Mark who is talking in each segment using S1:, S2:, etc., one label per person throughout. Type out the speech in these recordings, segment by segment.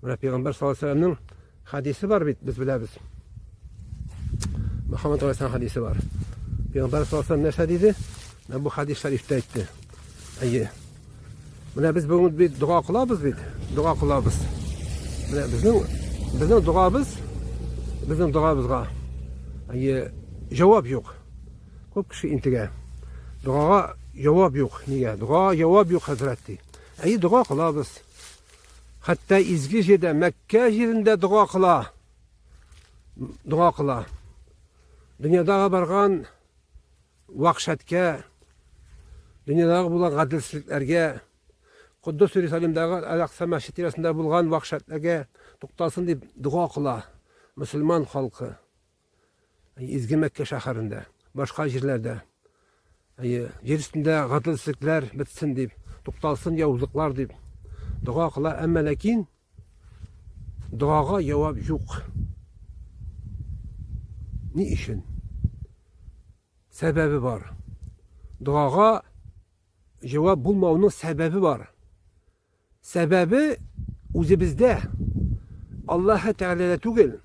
S1: Менә пәйгамбәр саллаллаһу алейһи вәсәлләмнең хәдисе бар бит, без беләбез. Мөхәммәд алейһиссалам хәдисе бар. Пәйгамбәр саллаллаһу алейһи нәрсә диде? Менә бу хәдис шәрифтә әйтте. Әйе. Менә без бүген бит дога кылабыз бит, дога кылабыз. Менә безнең безнең догабыз, безнең догабызга әйе, җавап юк. Күп кеше интегә. Догага җавап юк. Нигә? Догага җавап юк, хәзрәт ди. Әйе, дога кылабыз. Хәтта изге җирдә, Мәккә җирендә дога кыла. Дога кыла. Дөньядагы барган вахшәткә, дөньядагы булган гаделсезлекләргә, Коддус Иерусалимдагы Әл-Акса мәчете тирәсендә булган вахшәтләргә тукталсын дип дога кыла мөселман халкы. Изге Мәккә шәһәрендә, башка җирләрдә. Әйе, җир өстендә гаделсезлекләр бетсен дип, тукталсын явызлыклар дип дога кыла, әмма ләкин догага җавап юк. Ни өчен? Сәбәбе бар. Догага җавап булмауның сәбәбе бар. Сәбәбе үзебездә. Аллаһы Тәгаләдә түгел.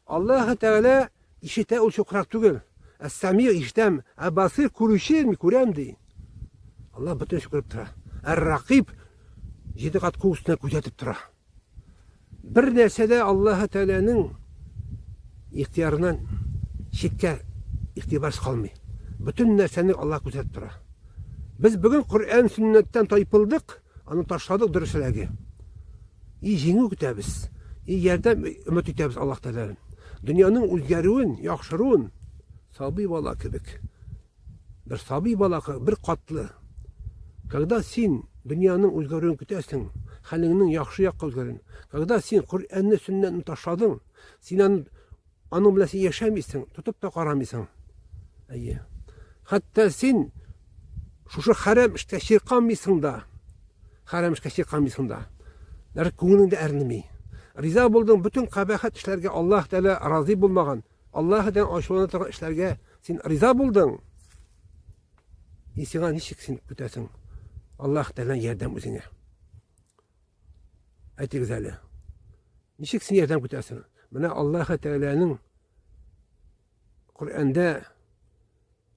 S1: Аллаһы Тәгалә ишетә, ул чукрак түгел. Әс-Сами ишетәм, ә Басир күрүче, мин күрәм ди. Аллаһ бөтен эшне күреп тора. Әр-Ракиб җиде кат күк өстенә күзәтеп тора. Бер нәрсә дә Аллаһы Тәгаләнең ихтыярыннан читкә игътибарсыз калмый. Бөтен нәрсәне Аллаһ күзәтеп тора. Без бүген Коръән сөннәттән тайпылдык, аны ташладык дөресрәге. И җиңү көтәбез, и ярдәм өмет итәбез Аллаһ Тәгаләдән. Дөньяның үзгәрүен, яхшыруын сабый бала кебек Бер сабый бала бер катлы. Когда син дөньяның үзгәрүен көтәсең, хәлеңнең яхшы якка үзгәрүен, когда син Коръәнне, сөннәтне ташладың, син аны аның белән син яшәмисең, тотып та карамыйсың. Әйе. Хәтта син шушы хәрам эшкә чирканмыйсың да. Хәрам эшкә чирканмыйсың да. Даже күңелең дә әрнеми. Риза булдың бөтен кабахәт эшләргә Аллаһ Тәгалә разый булмаган, Аллаһыдан ачулана торган эшләргә син риза булдың. И сиңа ничек син көтәсең? Аллаһ Тәгаләдән ярдәм үзеңә. Әйтегез әле. Ничек син ярдәм көтәсең? Менә Аллаһ Тәгаләнең Коръәндә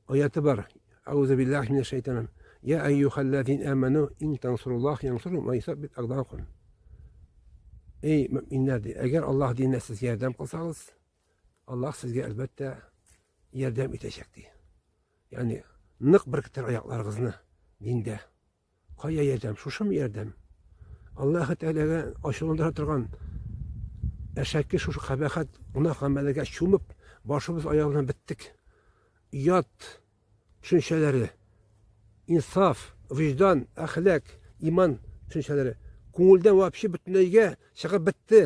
S1: аяты бар. Аузу биллахи минәш шайтан. Я әйюхәлләзин аману ин тансуруллах янсуркум ва юсаббит агдамакум. Эй, мөминнәр, ди, әгәр Аллаһ диненә сез ярдәм кылсагыз, Аллаһ сезгә әлбәттә ярдәм итәчәк ди. Ягъни нык беркетер аякларыгызны диндә. Кая ярдәм? Шушымы ярдәм? Аллаһ Тәгаләгә ачуландыра торган әшәке шушы кабахәт гөнаһ гамәлләргә чумып, башыбыз аягына беттек. Ят төшенчәләре, инсаф, вөҗдан, әхлак, иман төшенчәләре күңелдән вообще бөтенләйгә чыгып бетте.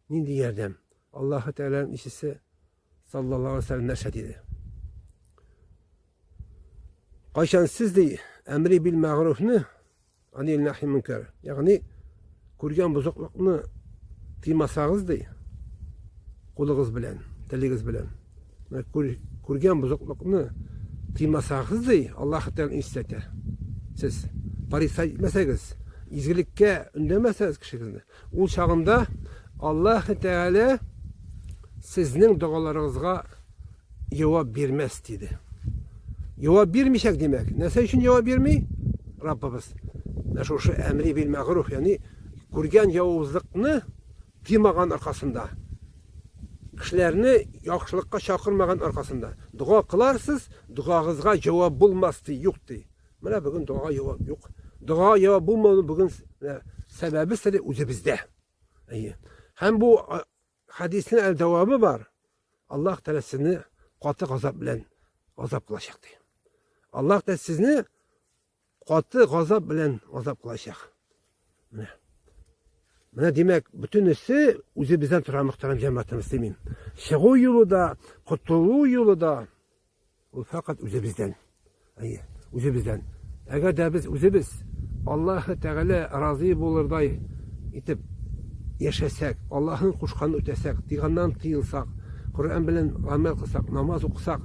S1: Нинди ярдәм? Аллаһы Тәгаләнең илчесе саллаллаһу алейһи вәсәлләм нәрсә диде? Кайчан сез ди, әмри бил мәгъруфны, анил нахи мөнкәр, ягъни күргән бозыклыкны тыймасагыз ди, кулыгыз белән, телегез белән. Менә күргән бозыклыкны тыймасагыз ди, Аллаһ Тәгалә илчесе әйтә. Сез порицать итмәсәгез, изгелеккә өндәмәсәгез кешегезне, ул чагында Аллаһ Тәгалә сезнең догаларыгызга җавап бирмәс диде. Җавап бирмичәк димәк. Нәрсә өчен җавап бирми? Раббыбыз. Менә шушы әмри бил мәгъруф, ягъни күргән явызлыкны тыймаган аркасында, кешеләрне яхшылыкка чакырмаган аркасында, дога кыларсыз, догагызга җавап булмас ди, юк ди. Менә бүген догага җавап юк. Догага җавап булмауның бүген сәбәбе сере үзебездә. Әйе. Һәм бу хәдиснең әле дәвамы бар. Аллаһ Тәгалә сезне каты газап белән газап кылачак ди. Аллаһ Тәгалә сезне каты газап белән газап кылачак. Менә. Менә димәк, бөтенесе үзебездән тора, мөхтәрәм җәмәгать мөслимин. Чыгу юлы да, котылу юлы да ул фәкать үзебездән. Әйе, үзебездән. Әгәр дә без үзебез Аллаһы Тәгалә разый булырдай итеп яшәсәк, Аллаһның кушканын үтәсәк, тыйганнан тыелсак, Коръән белән гамәл кылсак, намаз укысак,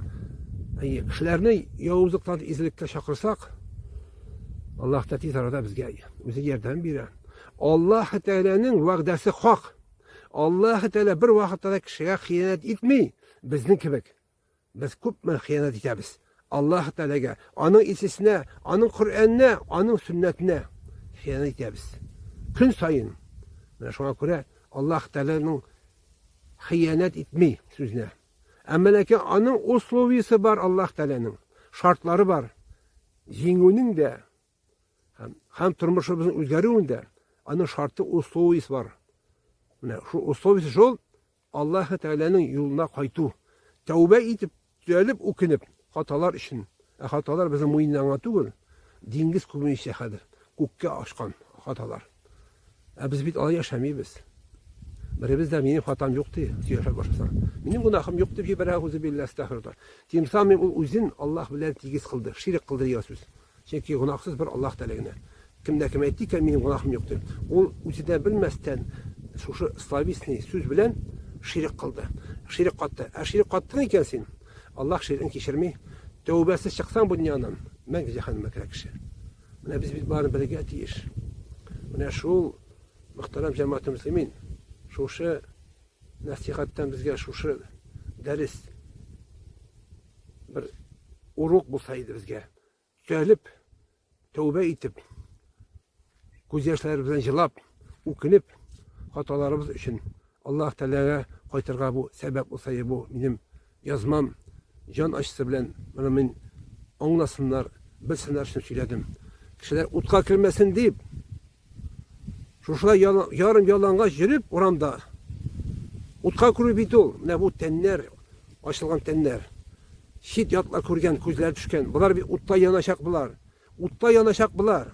S1: әйе, кешеләрне явызлыктан изгелеккә чакырсак, Аллаһ та тиз арада безгә үзе ярдәм бирә. Аллаһ Тәгаләнең вәгъдәсе хак. Аллаһ Тәгалә бер вакытта да кешегә хыянәт итми, безнең кебек. Без күпме хыянәт итәбез. Аллаһ Тәгаләгә, аның илчесенә, аның Коръәненә, аның сөннәтенә хыянәт итәбез. Көн саен. Менә шуңа күрә Аллаһ Тәгаләнең хыянәт итми сүзенә. Әмма ләкин аның условиесе бар Аллаһ Тәгаләнең, шартлары бар. Җиңүнең дә һәм, һәм тормышыбызның үзгәрүен дә аның шарты условиесе бар. Менә шул условиесе шул Аллаһ Тәгаләнең юлына кайту. Тәүбә итеп, төзәлеп, үкенеп, хаталар өчен. Ә хаталар безнең муеннан гына түгел, диңгез күбенчә хәзер күккә ашкан хаталар. Ә без бит алай яшәмибез. Беребез дә минем хатам юк ди, сөйләшә башласаң. Минем гөнаһым юк дип җибәрә үзе биллә астагфирулла. Тем самым ул үзен Аллаһ белән тигез кылды, ширк кылды дигән сүз. Чөнки гөнаһсыз бер Аллаһ Тәгалә генә. Кем дә кем әйтте икән, минем гөнаһым юк дип, ул үзе дә белмәстән шушы словесный сүз белән ширк кылды. Ширк катты. Ә ширк каттың икән син, Аллаһ ширкен кичерми. Тәүбәсез чыксаң бу дөньядан, мәңге җәһәннәмгә керә кеше. Менә без бит барын белергә тиеш. Менә шул мөхтәрәм җәмәгать мөслимин, шушы нәсихәттән безгә шушы дәрес бер урок булса иде безгә. Төзәлеп, тәүбә итеп, күз яшьләре белән җылап, үкенеп, хаталарыбыз өчен Аллаһ Тәгаләгә кайтырга бу сәбәп булса иде бу минем язмам җан ачысы белән моны мин аңласыннар, белсеннәр өчен сөйләдем. Кешеләр утка кермәсен дип, шушылай ярым ялангач йөреп урамда утка керү бит ул. Менә бу тәннәр, ачылган тәннәр. Чит ятлар күргән, күзләр төшкән. Болар бит утта яначак болар. Утта яначак болар.